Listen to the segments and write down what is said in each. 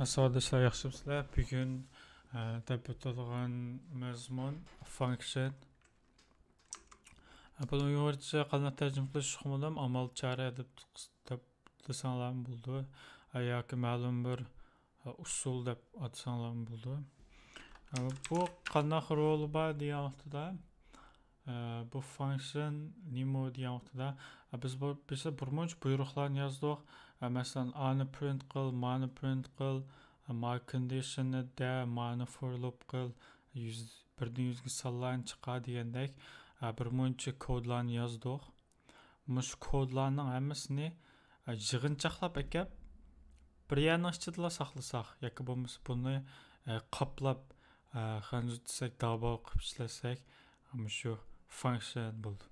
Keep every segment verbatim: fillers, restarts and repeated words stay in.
ساۋاتداشلار، ياخشىمۇسىلەر؟ بۈگۈن، ئە، دەپ ئۆتىدىغان مەزمۇن function. ئە، بۇنى ئۇيغۇرچە قانداق تەرجىمە قىلىش ئۇقمىدىم، ئامال چارە دەپ، دەپ دېسەڭلارمۇ بولىدۇ. ئە، ياكى مەلۇم بىر، ئە، ئۇسۇل دەپ ئاتىساڭلارمۇ بولىدۇ. ئە، بۇ قانداق رولى بار دېگەن ۋاقتىدا، ئە، بۇ function نېمە دېگەن ۋاقتىدا، ئە، بىز بۇ، بىز بىر مۇنچە بۇيرۇقلارنى يازدۇق. ئە، مەسىلەن، ئانى print قىل، مانى print قىل، ئە، ما condition نى دە، مانى for loop قىل، يۈز، بىردىن يۈزگە سانلارنى چىقار دېگەندەك، ئە، بىر مۇنچە كودلارنى يازدۇق. مۇشۇ كودلارنىڭ ھەممىسىنى، ئە، يىغىنچاقلاپ ئەكەپ، بىر يەرنىڭ ئىچىدىلا ساقلىساق، ياكى بولمىسا بۇنى، ئە، قاپلاپ، ئە، خەنزۇ دېسەك، داباۋ قىلىپ ئىشلەتسەك، مۇشۇ function بولىدۇ.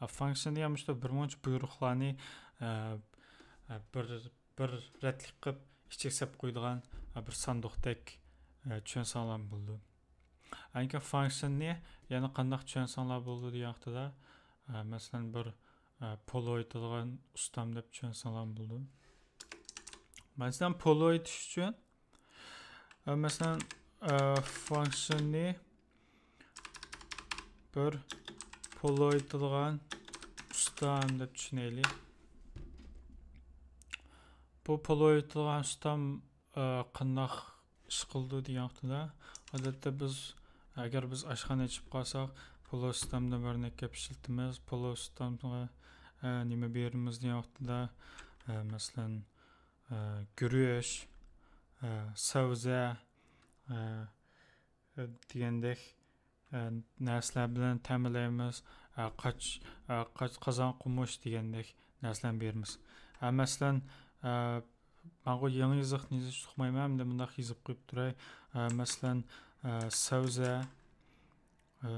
ئە، function دېگەن مۇشۇ بىر مۇنچە بۇيرۇقلارنى، ئە، ئە، بىر، بىر رەتلىك قىلىپ ئىچىگە سېلىپ قويىدىغان، ئە، بىر ساندۇقتەك، ئە، چۈشەنسەڭلار بولىدۇ. ئەنكى function نى يەنە قانداق چۈشەنسەڭلار بولىدۇ دېگەن ۋاقتىدا، ئە، مەسىلەن، بىر، ئە، پولو ئېيتىدىغان ئۇستام دەپ چۈشەنسەڭلار بولىدۇ. مەسىلەن، پولو ئېيتىش ئۈچۈن، ئە، مەسىلەن، ئە، function نى بىر پولو ئېيتىدىغان ئۇستام دەپ چۈشىنەيلى. بۇ پولو ئېيتىدىغان ئۇستام، ئە، قانداق ئىش قىلىدۇ دېگەن ۋاقتىدا، ئادەتتە بىز، ئەگەر بىز ئاشخانا ئېچىپ قالساق، پولو ئۇستامدىن بىرنى ئەكەپ ئىشلىتىمىز. پولو ئۇستامغا، ئە، نېمە بېرىمىز دېگەن ۋاقتىدا، ئە، مەسىلەن، ئە، گۈرۈچ، ئە، سەۋزە، ئە، دېگەندەك، ئە، نەرسىلەر بىلەن تەمىنلەيمىز. ئە، قاچ-، ئە، قاچ-، قازان قومۇچ دېگەندەك نەرسىلەرنى بېرىمىز. ئە، مەسىلەن، ئە، ماڭا يېڭى يېزىقنى يېزىش ئۇقمايمەن، ئەمدى مۇنداق يېزىپ قويۇپ تۇراي. ئە، مەسىلەن، ئە، سەۋزە، ئە،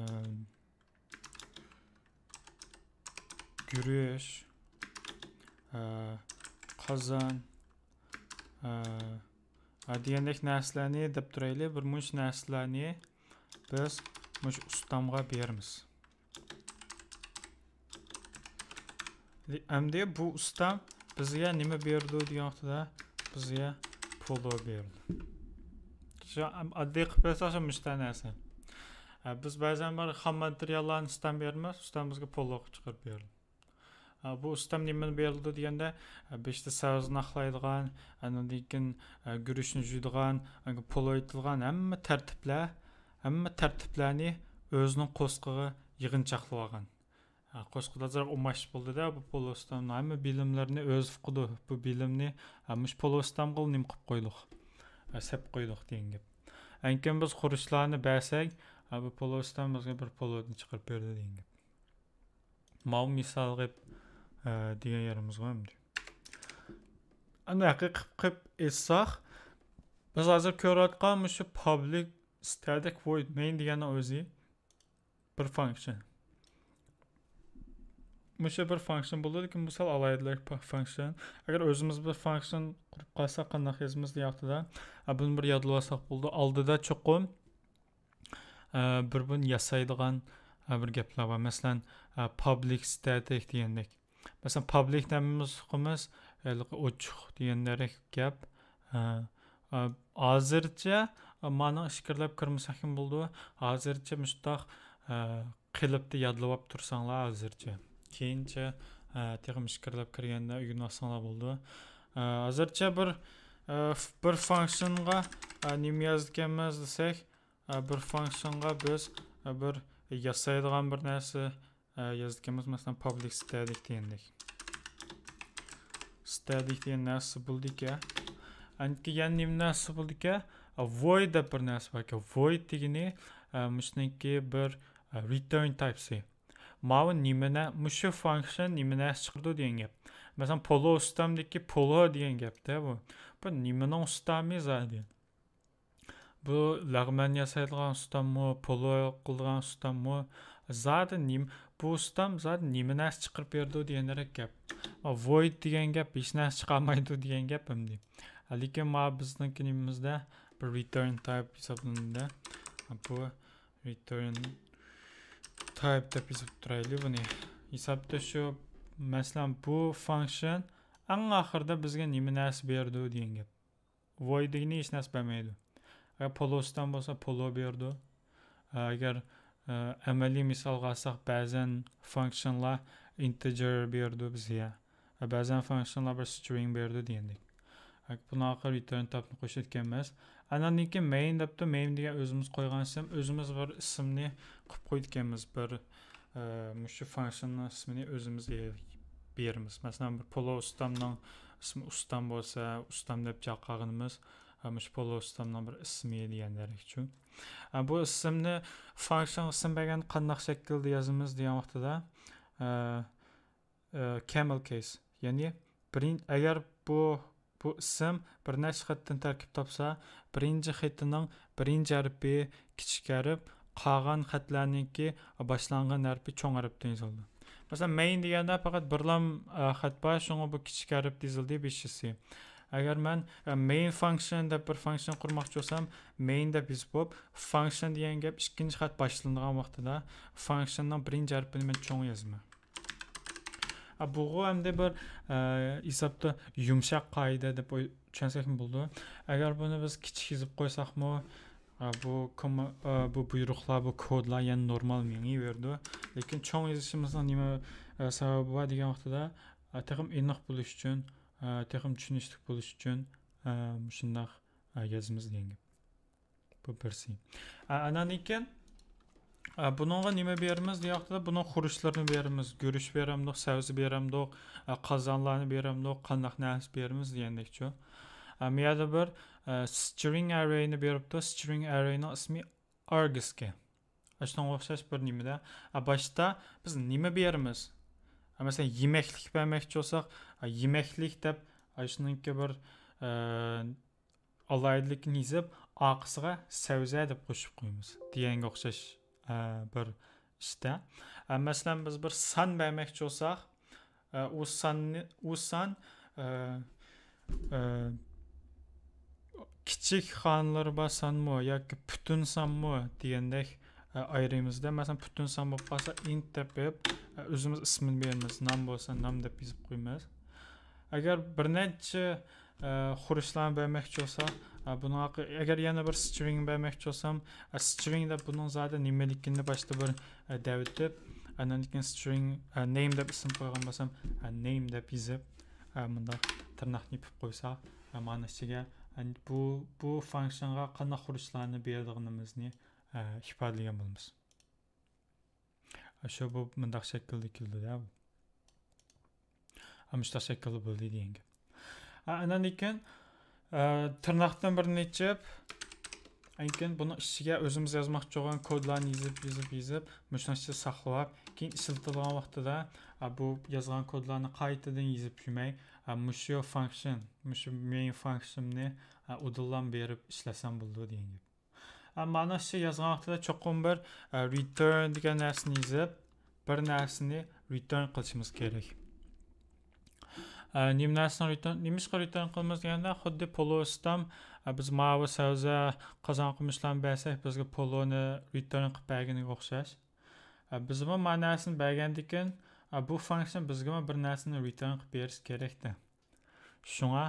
گۈرۈچ، ئە، قازان، ئە، ئە، دېگەندەك نەرسىلەرنى دەپ تۇرايلى. بىر مۇنچە نەرسىلەرنى بىز مۇشۇ ئۇستامغا بېرىمىز. ئەمدى بۇ ئۇستام بىزگە نېمە بېرىدۇ دېگەن ۋاقتىدا، بىزگە پولو بېرىدۇ. شۇ ئاددىي قىلىپ بەرسەك، شۇ مۇشۇنداق نەرسە. ئە، بىز بەزەن بىر خام ماتېرىياللارنى ئۇستام بېرىمىز، ئۇستام بىزگە پولو قىلىپ چىقىرىپ بېرىدۇ. ئە، بۇ ئۇستام نېمىنى بېرىدۇ دېگەندە، ئە، بېشىدا سەۋزىنى ئاقلايدىغان، ئاندىن كېيىن، ئە، گۈرۈچنى جۇيىدىغان، پولو ئېيتىدىغان ھەممە تەرتىپلەر، ھەممە تەرتىپلەرنى ئۆزىنىڭ قورسىقىغا يىغىنچاقلىۋالغان. ھە، قورسىقىدا ئازراق ئۇماش بولدى-دە، بۇ پولو ئۇستامنىڭ ھەممە بىلىملىرىنى ئۆزى ئۇقىدۇ. بۇ بىلىمنى، ھە، مۇشۇ پولو ئۇستامغىلا نېمە قىلىپ قويدۇق؟ ھە، سېلىپ قويدۇق دېگەن گەپ. ئەنكىن بىز خۇرۇچلارنى بەرسەك، ھە، بۇ پولو ئۇستام بىزگە بىر پولونى چىقىرىپ بېرىدۇ دېگەن گەپ. ماۋۇ مىسال قىلىپ، ھە، دېگەن يېرىمىزغۇ ئەمدى. ئەمدى ھەقىقىي قىلىپ ئېيتساق، بىز ھازىر كۆرۈۋاتقان مۇشۇ public static void main دېگەننىڭ ئۆزى بىر function. مۇشۇ بىر function بولىدۇ، لېكىن بۇ سەل ئالاھىدىلىك function. ئەگەر ئۆزىمىز بىر function قۇرۇپ قالساق، قانداق يازىمىز دېگەن ۋاقتىدا، ئە، بۇنى بىر يادلىۋالساق بولىدۇ. ئالدىدا چوقۇم، ئە، بىر بۇنى ياسايدىغان، ئە، بىر گەپلەر بار. مەسىلەن، ئە، public static دېگەندەك. مەسىلەن، public نېمىمىز ئۇقىمىز، ھېلىقى ئوچۇق دېگەندەك گەپ. ئە، ئە، ھازىرچە، ئە، مانىڭ ئىچكىرىلەپ كىرمىسەكمۇ بولىدۇ. ھازىرچە مۇشۇنداق، ئە، قېلىپتا يادلىۋاپ تۇرساڭلار ھازىرچە. كېيىنچە، ئە، تېخىمۇ ئىچكىرىلەپ كىرگەندە ئۆگىنىۋالساڭلار بولىدۇ. ئە، ھازىرچە بىر، ئە، ف-، بىر function غا، ئە، نېمە يازىدىكەنمىز دېسەك، ئە، بىر function غا بىز، ئە، بىر ياسايدىغان بىر نەرسە، ئە، يازىدىكەنمىز، مەسىلەن، public static دېگەندەك. Static دېگەن نەرسە بولىدىكەن. ئەنكى يەنە نېمە نەرسە بولىدىكەن؟ ئە، void دەپ بىر نەرسە باركەن. Void دېگىنى، ئە، مۇشۇنىڭكى بىر، ئە، return type سى. ماۋۇ نېمە نە-، مۇشۇ function نېمە نەرسە چىقىرىدۇ دېگەن گەپ. مەسىلەن، پولو ئۇستامدىكى پولو دېگەن گەپتە بۇ. بۇ نېمىنىڭ ئۇستامى زادى؟ بۇ لەغمەن ياسايدىغان ئۇستاممۇ، پولو قىلىدىغان ئۇستاممۇ؟ زادى نېمە، بۇ ئۇستام زادى نېمە نەرسە چىقىرىپ بېرىدۇ دېگەندەك گەپ. Void دېگەن گەپ ھېچ نەرسە چىقارمايدۇ دېگەن گەپ ئەمدى. لېكىن ما بىزنىڭكى نېمىمىزدە بىر return type ھېسابلىنىدۇ. بۇ return type دەپ يېزىپ تۇرايلى بۇنى. ھېسابتا شۇ، مەسىلەن، بۇ function ئەڭ ئاخىرىدا بىزگە نېمە نەرسە بېرىدۇ دېگەن گەپ. void دېگىنى ھېچ نەرسە بەرمەيدۇ. ئەگەر پولو ئۇستام بولسا، پولو بېرىدۇ. ئەگەر ئە، ئەمەلىي مىسالغا ئالساق، بەزەن فانكشنلار ئىنتېجېر بېرىدۇ بىزگە. ئە، بەزەن فانكشنلار بىر سترىڭ بېرىدۇ دېگەندەك. ئە، بۇنىڭغا رىتېرن تايپنى قوشىدىكەنمىز. ئاندىن كېيىن مەين دەپتۇ. مەين دېگەن ئۆزىمىز قويغان ئىسىم، ئۆزىمىز بىر ئىسىمنى قىلىپ قويىدىكەنمىز. بىر، ئە، مۇشۇ فانكشننىڭ ئىسمىنى ئۆزىمىز بېرىمىز. مەسىلەن، بىر پولو ئۇستامنىڭ ئىسمى ئۇستام بولسا، ئۇستام دەپ چاقىرغىنىمىز، ئە، مۇشۇ پولو ئۇستامنىڭ بىر ئىسمى دېگەن دېرەكچۇ. ئە، بۇ ئىسىمنى فانكشن ئىسىم بەرگەن قانداق شەكىلدە يازىمىز دېگەن ۋاقتىدا، ئە، ئە، كامېل كېيس، يەنى بىرىن-، ئەگەر بۇ، بۇ ئىسىم بىر نەچچە خەتتىن تەركىب تاپسا، بىرىنچى خېتىنىڭ بىرىنچى ھەرپى كىچىك ھەرپ، قالغان خەتلەرنىڭكى باشلانغان ھەرپى چوڭ ھەرپتىن يېزىلىدۇ. مەسىلەن، مەين دېگەندە پەقەت بىرلا، ئە، خەت بار، شۇڭا بۇ كىچىك ھەرپتە يېزىلدى، بېشىسى. ئەگەر مەن، ئە، مەين فانكشن دەپ بىر فانكشن قۇرماقچى بولسام، مەين دەپ يېزىپ بولۇپ، فانكشن دېگەن گەپ ئىككىنچى خەت باشلىنىدىغان ۋاقتىدا فانكشننىڭ بىرىنچى ھەرپىنى مەن چوڭ يازىمەن. ئا، بۇغۇ ئەمدى بىر، ئە، ھېسابتا يۇمشاق قائىدە دەپ ئوي-، چۈشەنسەكمۇ بولىدۇ. ئەگەر بۇنى بىز كىچىك يېزىپ قويساقمۇ، ئا، بۇ كوم-، ئا، بۇ بۇيرۇقلار، بۇ كودلار يەنە نورمال مېڭىۋېرىدۇ. لېكىن چوڭ يېزىشىمىزنىڭ نېمە، ئە، سەۋەبى بار دېگەن ۋاقتىدا، ئا، تېخىمۇ ئېنىق بولۇش ئۈچۈن، ئا، تېخىمۇ چۈشىنىشلىك بولۇش ئۈچۈن، ئا، مۇشۇنداق، ئا، يازىمىز دېگەن گەپ. بۇ بىرسى. ئا، ئاندىن كېيىن، ئا، بۇنىڭغا نېمە بېرىمىز دېگەن ۋاقتىدا، بۇنىڭ خۇرۇچلىرىنى بېرىمىز. گۈرۈچ بېرەمدۇق، سەۋزە بېرەمدۇق، ئا، قازانلارنى بېرەمدۇق، قانداق نەرسە بېرىمىز دېگەندەكچۇ. ئا، مۇ يەردە بىر، ئا، سترىڭ ئەررەينى بېرىپتۇ. سترىڭ ئەررەينىڭ ئىسمى ئارگس ئىكەن. ئاشۇنىڭغا ئوخشاش بىر نېمىدە. ئا، باشتا بىز نېمە بېرىمىز؟ ئا، مەسىلەن، يېمەكلىك بەرمەكچى بولساق، ئا، يېمەكلىك دەپ، ئا، شۇنىڭكى بىر، ئا، ئالاھىدىلىكىنى يېزىپ، ئارقىسىغا سەۋزە دەپ قوشۇپ قويىمىز دېگەنگە ئوخشاش، ئە، بىر ئىشتا. ئە، مەسىلەن، بىز بىر سان بەرمەكچى بولساق، ئە، ئۇ ساننى، ئۇ سان، ئە، ئە، كىچىك خانىلىرى بار سانمۇ ياكى پۈتۈن سانمۇ دېگەندەك، ئە، ئايرىيمىزدا. مەسىلەن، پۈتۈن سان بولۇپ قالسا، ئىنت دەپ بېرىپ، ئە، ئۆزىمىز ئىسمىنى بېرىمىز. نام بولسا، نام دەپ يېزىپ قويىمىز. ئەگەر بىر نەچچە ئە، خۇرۇچلارنى بەرمەكچى بولسا، ئە، بۇنىڭ ھەققى، ئەگەر يەنە بىر سترىڭ بەرمەكچى بولسام، ئە، سترىڭ دەپ بۇنىڭ زادى نېمىلىكىنى باشتا بىر، ئە، دەۋېتىپ، ئاندىن كېيىن سترىڭ، ئە، نېيم دەپ ئىسىم قويغان بولسام، ئە، نېيم دەپ يېزىپ، ئە، مۇنداق تىرناقنى يېپىپ قويسا، ئە، مانا ئىچىگە، ئە، بۇ، بۇ فانكشنغا قانداق خۇرۇچلارنى بېرىدىغىنىمىزنى، ئە، ئىپادىلىگەن بولىمىز. شۇ بۇ مۇنداق شەكىلدە كېلىدۇ-دە. مۇشۇنداق شەكىلدە بولدى دېگەن گەپ. ئاندىن كېيىن، ئە، تىرناقتىن بىرنى ئېچىپ، ئاندىن كېيىن بۇنىڭ ئىچىگە ئۆزىمىز يازماقچى بولغان كودلارنى يېزىپ، يېزىپ، يېزىپ، مۇشۇنىڭ ئىچىدە ساقلاپ، كېيىن ئىشلىتىدىغان ۋاقتىدا، ئە، بۇ يازغان كودلارنى قايتىدىن يېزىپ يۈرمەي، ئە، مۇشۇ فانكشن، مۇشۇ مەين فانكشننى، ئە، ئۇدۇللام بېرىپ ئىشلەتسەم بولىدۇ دېگەن گەپ. ئە، مانا شۇ يازغان ۋاقتىدا چوقۇم بىر، ئە، رىتېرن دېگەن نەرسىنى يېزىپ، بىر نەرسىنى رىتېرن قىلىشىمىز كېرەك. ئە، نېمە نەرسىنى رىتېرن، نېمىشقا رىتېرن قىلىمىز دېگەندە، خۇددى پولو ئۇستام، ئە، بىز ماۋۇ سەۋزە، قازان قومۇچلارنى بەرسەك، بىزگە پولونى رىتېرن قىلىپ بەرگىنىگە ئوخشاش. ئە، بىزمۇ ما نەرسىنى بەرگەندىكىن، ئە، بۇ فانكشن بىزگىمۇ بىر نەرسىنى رىتېرن قىلىپ بېرىشى كېرەكتە. شۇڭا،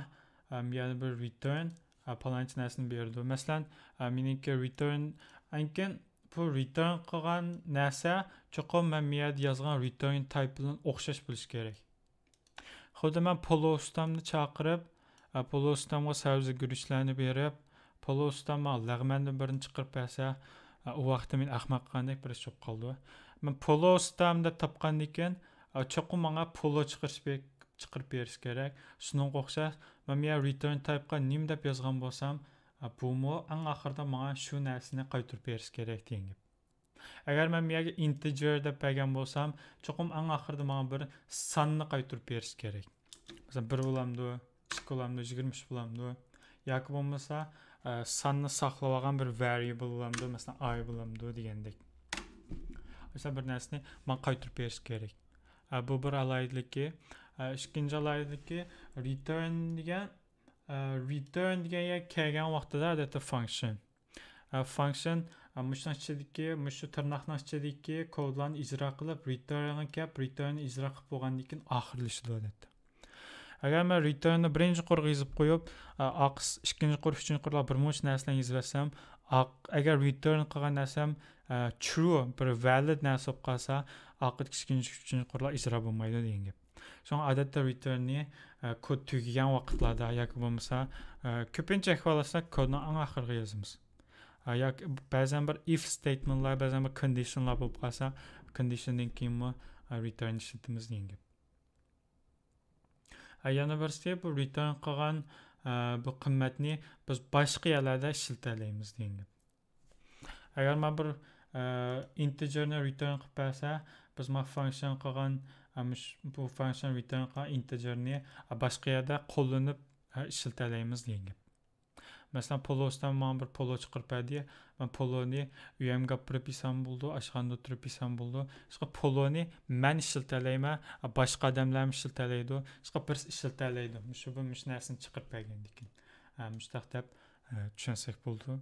ئەم، يەنە بىر رىتېرن، ئە، پالانچە نەرسىنى بېرىدۇ. مەسىلەن، ئە، مېنىڭكى رىتېرن، ئەنكىن بۇ رىتېرن قىلغان نەرسە چوقۇم مەن مۇ يەردە يازغان رىتېرن تايپ بىلەن ئوخشاش بولۇشى كېرەك. خۇددى مەن پولو ئۇستامنى چاقىرىپ، ئە، پولو ئۇستامغا سەۋزە گۈرۈچلەرنى بېرىپ، پولو ئۇستام ماڭا لەغمەندىن بىرنى چىقىرىپ بەرسە، ئە، ئۇ ۋاقىتتا مەن ئەخمەق قىلغاندەك بىر ئىش بولۇپ قالىدۇ. مەن پولو ئۇستام دەپ تاپقاندىكىن، ئە، چوقۇم ماڭا پولو چىقىرىش بېرىپ چىقىرىپ بېرىشى كېرەك. شۇنىڭغا ئوخشاش، مەن بۇ يەر رىتېرن تايپقا نېمە دەپ يازغان بولسام، بۇمۇ ئەڭ ئاخىرىدا ماڭا شۇ نەرسىنى قايتۇرۇپ بېرىشى كېرەك دېگەن گەپ. ئەگەر مەن بۇ يەرگە ئىنتېجېر دەپ بەرگەن بولسام، چوقۇم ئەڭ ئاخىرىدا ماڭا بىر ساننى قايتۇرۇپ بېرىشى كېرەك. مەسىلەن، بىر بولامدۇ، ئىككى بولامدۇ، يىگىرمە ئۈچ بولامدۇ؟ ياكى بولمىسا، ئە، ساننى ساقلاۋالغان بىر ۋەرىيبل بولامدۇ، مەسىلەن، ئاي بولامدۇ دېگەندەك. مەسىلەن، بىر نەرسىنى ماڭا قايتۇرۇپ بېرىشى كېرەك. ئە، بۇ بىر ئالاھىدىلىكى. ئە، ئىككىنچى ئالاھىدىلىكى، رىتېرن دېگەن، ئە، رىتېرن دېگەن يەرگە كەلگەن ۋاقتىدا، ئادەتتە، فانكشن. ئە، فانكشن، ئە، مۇشۇنىڭ ئىچىدىكى، مۇشۇ تىرناقنىڭ ئىچىدىكى كودلارنى ئىجرا قىلىپ، رىتېرنغا كەپ، رىتېرننى ئىجرا قىلىپ بولغاندىن كېيىن ئاخىرلىشىدۇ، ئادەتتە. ئەگەر مەن return نى بىرىنچى قۇرغا يېزىپ قويۇپ، ئاق، ئىككىنچى قۇر، ئۈچىنچى قۇرلارغا بىر مۇنچە نەرسىلەرنى يېزىۋەتسەم، ئاق، ئەگەر return قىلغان نەرسەم true، بىر valid نەرسە بولۇپ قالسا، ئاق، ئىككىنچى، ئۈچىنچى قۇرلار ئىجرا بولمايدۇ دېگەن گەپ. شۇڭا ئادەتتە return نى كود تۈگىگەن ۋاقىتلاردا ياكى بولمىسا، كۆپىنچە ئەھۋاللاشسا كودنىڭ ئەڭ ئاخىرىغا يازىمىز. ياكى بەزەن بىر if statement لار، بەزەن بىر condition لار بولۇپ قالسا، condition دىن كېيىنمۇ return ئىشلىتىمىز دېگەن گەپ. ھە، يەنە بىرسى، بۇ return قىلغان، ئە، بۇ قىممەتنى بىز باشقا يەرلەردە ئىشلىتەلەيمىز دېگەن گەپ. ئەگەر مانا بىر، ئە، integer نى return قىلىپ بەرسە، بىز مانا function قىلغان، ئە، مۇش-، بۇ function return قىلغان integer نى، ئە، باشقا يەردە قوللىنىپ، ئە، ئىشلىتەلەيمىز دېگەن گەپ. مەسىلەن، پولوسىدىن ماڭا بىر پولو چىقىرىپ بەردى. مەن پولونى ئۆيۈمگە ئاپىرىپ يېسەم بولىدۇ، ئاشخانىدا ئولتۇرۇپ يېسەم بولىدۇ. ئىشقىلىپ، پولونى مەن ئىشلىتەلەيمەن، باشقا ئادەملەرمۇ ئىشلىتەلەيدۇ. ئىشقىلىپ، بىرسى ئىشلىتەلەيدۇ. مۇشۇ بىر مۇشۇ نەرسىنى چىقىرىپ بەرگەندىكىن. ھە، مۇشۇنداق دەپ، ئە، چۈشەنسەك بولىدۇ.